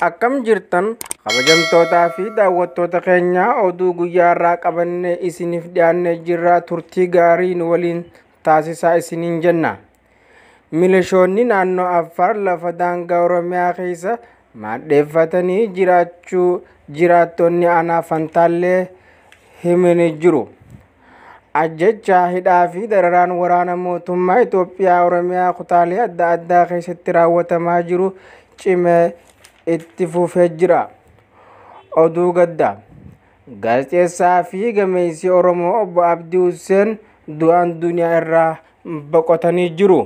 Akkam jirtan kabajamtootaa fi daawwattoota keenya, oduu guyyaa irraa qabannee isiniif dhiyaannee jirra, turtii gaarii nu waliin taasisaa isiniin jenna. Milishoonni naannoo Affaar lafa daangaa Oromiyaa keessa maadheeffatanii jiraachuu jiraattonni aanaa Fantaallee himanii jiru. Ajjechaa, hidhaa fi dararaan waraana mootummaa Itoophiyaa Oromiyaa kutaalee adda addaa keessatti raawwatamaa jiru cimee itti fufee jira. Oduu gaddaa. Gaazexeessaa fi gameessi Oromoo Obbo Abdii Hussein du'aan duniyaa irraa boqotanii jiru.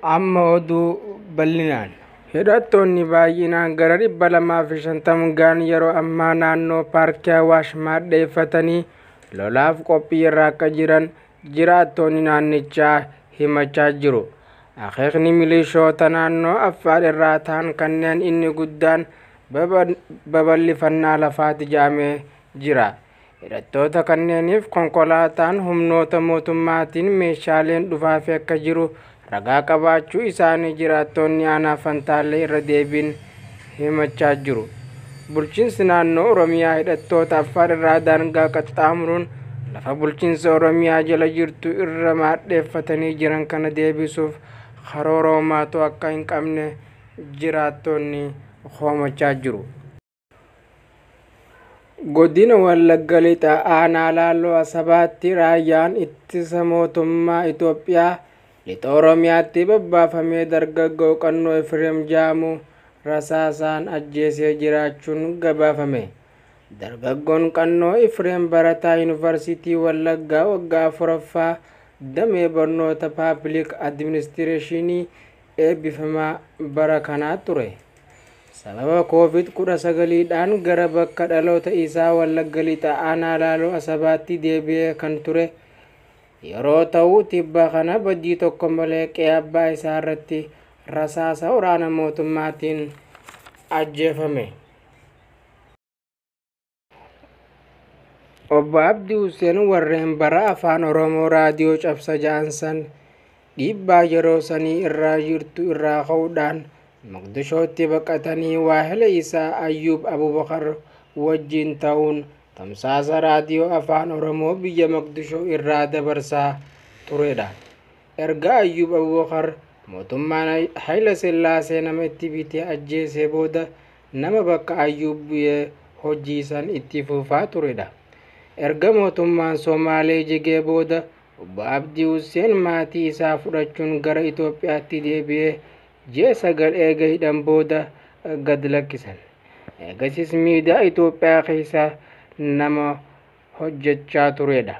Amma oduu bal'inaan. Hidhattoonni baay'inaan gara 250 ga'an yeroo ammaa naannoo paarkii Awaash maadheeffatanii lolaaf qophii irra akka jiran jiraattonni naannichaa himachaa jiru. Akeekni milishoota naannoo Affaar irraa ta'an kanneen inni guddaan babal'ifannaa lafaati jedhamee jira. Hidhattoota kanneeniif konkolaataan humnoota mootummaatiin meeshaaleen dhufaafii akka jiru ragaa qabaachuu isaanii jiraattonni aanaa Fantaallee irra deebiin himachaa jiru. Bulchiinsi naannoo Oromiyaa hidhattoota Affaar irraa daangaa qaxxaamuruun lafa bulchiinsa Oromiyaa jala jirtu irra maadheeffatanii jiran kana deebisuuf karoora homaatu akka hin qabne jiraattonni komachaa jiru. Godina Wallagga Lixaa aanaa Laalloo Asabaatti raayyaan ittisa mootummaa Itoophiyaa lixa Oromiyaatti bobbaafamee dargaggoo Qannoo Efreem jedhamu rasaasaan ajjeesee jiraachuun gabaafame. Dargaggoon Qannoo Efreem barataa Yuunivarsiitii Wallaggaa waggaa 4ffaa damee barnoota paabilik adiministireeshinii eebbifamaa bara kanaa ture. Sababa Covid-19dhaan gara bakka dhaloota isaa Wallagga Lixa aanaa Laaloo Asabaatti deebi'ee kan ture yeroo ta'u, tibba kana badii tokko malee qe'ee abbaa isaa irratti rasaasa waraana mootummaatiin ajjeefame. Obbo Abdii Hussein warreen bara afaan Oromoo raadiyoo cabsa ja'an san dhiibbaa yeroo sanii irraa jirtu irraa ka'uudhaan Moqdishootti baqatanii waahila isaa Ayyuub Abubakar wajjin ta'uun tamsaasa raadiyoo afaan Oromoo biyya Moqdishoo irraa dabarsaa turedha. Erga Ayyuub Abubakar mootummaan Hayila Sillaasee nama itti bitee ajjeesee booda nama bakka Ayyuub bu'ee hojii san itti fufaa turedha. Erga mootummaan Somaalee jigee booda Obbo Abdii Hussein maatii isaa fudhachuun gara Itoophiyaatti deebi'ee ji'a 9 eega hidhan booda gad lakkisan. Eegasis miidiyaa Itoophiyaa keessa nama hojjechaa turedha.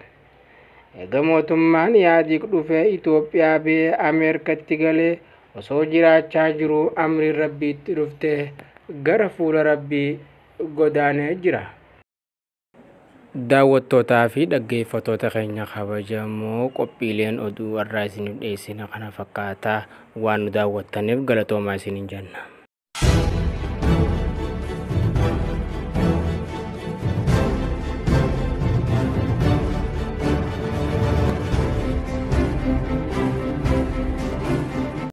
Eega mootummaan Yaadiq dhufee Itoophiyaa ba'ee Ameerikatti galee osoo jiraachaa jiruu amriin Rabbiitti dhuftee gara fuula Rabbii godaanee jira. Daawwattootaa fi dhaggeeffattoota keenya kabajamoo, qophiileen oduu har'aa isiniif dhiyeessine kana fakkaataa. Waan nu daawwattaniif galatoomaa isiniin jenna.